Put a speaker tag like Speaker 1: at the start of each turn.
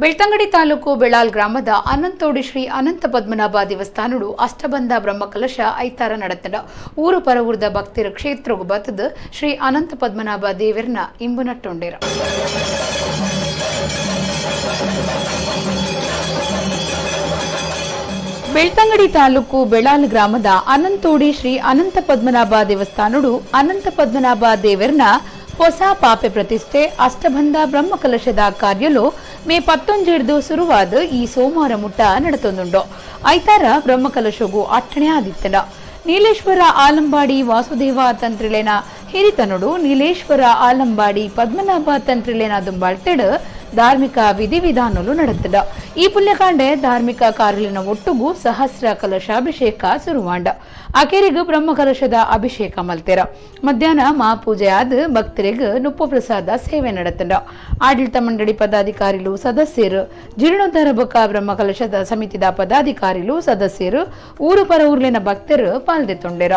Speaker 1: ಬೆಳ್ತಂಗಡಿ ತಾಲೂಕು ಬೆಳಾಲ್ ಗ್ರಾಮದ ಅನಂತೋಡಿ ಶ್ರೀ ಅನಂತ ಪದ್ಮನಾಭ ದೇವಸ್ಥಾನಡು ಅಷ್ಟಬಂಧ ಬ್ರಹ್ಮಕಲಶ ಐತಾರ ನಡತಂಡ. ಊರು ಪರವೂರ್ದ ಭಕ್ತರ ಕ್ಷೇತ್ರಗು ಬತ್ತದ ಶ್ರೀ ಅನಂತ ಪದ್ಮನಾಭ ದೇವರನ ಇಂಬು ನಟ್ಟೊಂಡೇರ. ಬೆಳ್ತಂಗಡಿ ತಾಲೂಕು ಬೆಳಾಲ್ ಗ್ರಾಮದ ಅನಂತೋಡಿ ಶ್ರೀ ಅನಂತ ಪದ್ಮನಾಭ ದೇವಸ್ಥಾನಡು ಅನಂತ ಪದ್ಮನಾಭ ದೇವರನ ಹೊಸ ಪಾಪೆ ಪ್ರತಿಷ್ಠೆ ಅಷ್ಟಬಂಧ ಬ್ರಹ್ಮಕಲಶದ ಕಾರ್ಯಲು ಮೇ 19 ಶುರುವಾದ ಈ ಸೋಮವಾರ ಮುಟ್ಟ ನಡೆತೊಂದುಂಡು. ಐತಾರ ಬ್ರಹ್ಮಕಲಶಗೂ ಅಟ್ಟಣೆ ಆದಿತ್ತಂಡ. ನೀಲೇಶ್ವರ ಆಲಂಬಾಡಿ ವಾಸುದೇವ ತಂತ್ರಿಲೇನ ಹಿರಿತನುಡು ನೀಲೇಶ್ವರ ಆಲಂಬಾಡಿ ಪದ್ಮನಾಭ ತಂತ್ರಿಲೇನ ದುಂಬಾಳ್ತೆಡು ಧಾರ್ಮಿಕ ವಿಧಿವಿಧಾನಲು ನಡೆತದ. ಈ ಪುಣ್ಯಕಾಂಡೆ ಧಾರ್ಮಿಕ ಕಾರ್ಯಲಿನ ಒಟ್ಟುಗು ಸಹಸ್ರ ಕಲಶಾಭಿಷೇಕ ಶುರುವಾಂಡ. ಅಕೇರಿಗು ಬ್ರಹ್ಮಕಲಶದ ಅಭಿಷೇಕ ಮಲ್ತೆರ. ಮಧ್ಯಾಹ್ನ ಮಹಾಪೂಜೆ ಆದ ಭಕ್ತರಿಗ ನುಪ್ಪು ಪ್ರಸಾದ ಸೇವೆ ನಡೆತಂಡ. ಆಡಳಿತ ಮಂಡಳಿ ಪದಾಧಿಕಾರಿಲು ಸದಸ್ಯರು, ಜೀರ್ಣೋದ್ಧಾರ ಬೊಕ್ಕ ಬ್ರಹ್ಮಕಲಶದ ಸಮಿತಿದ ಪದಾಧಿಕಾರಿಲು ಸದಸ್ಯರು, ಊರು ಪರ ಊರ್ಲಿನ ಭಕ್ತರು ಪಾಲ್ದೆತ್ತೊಂಡೆರ.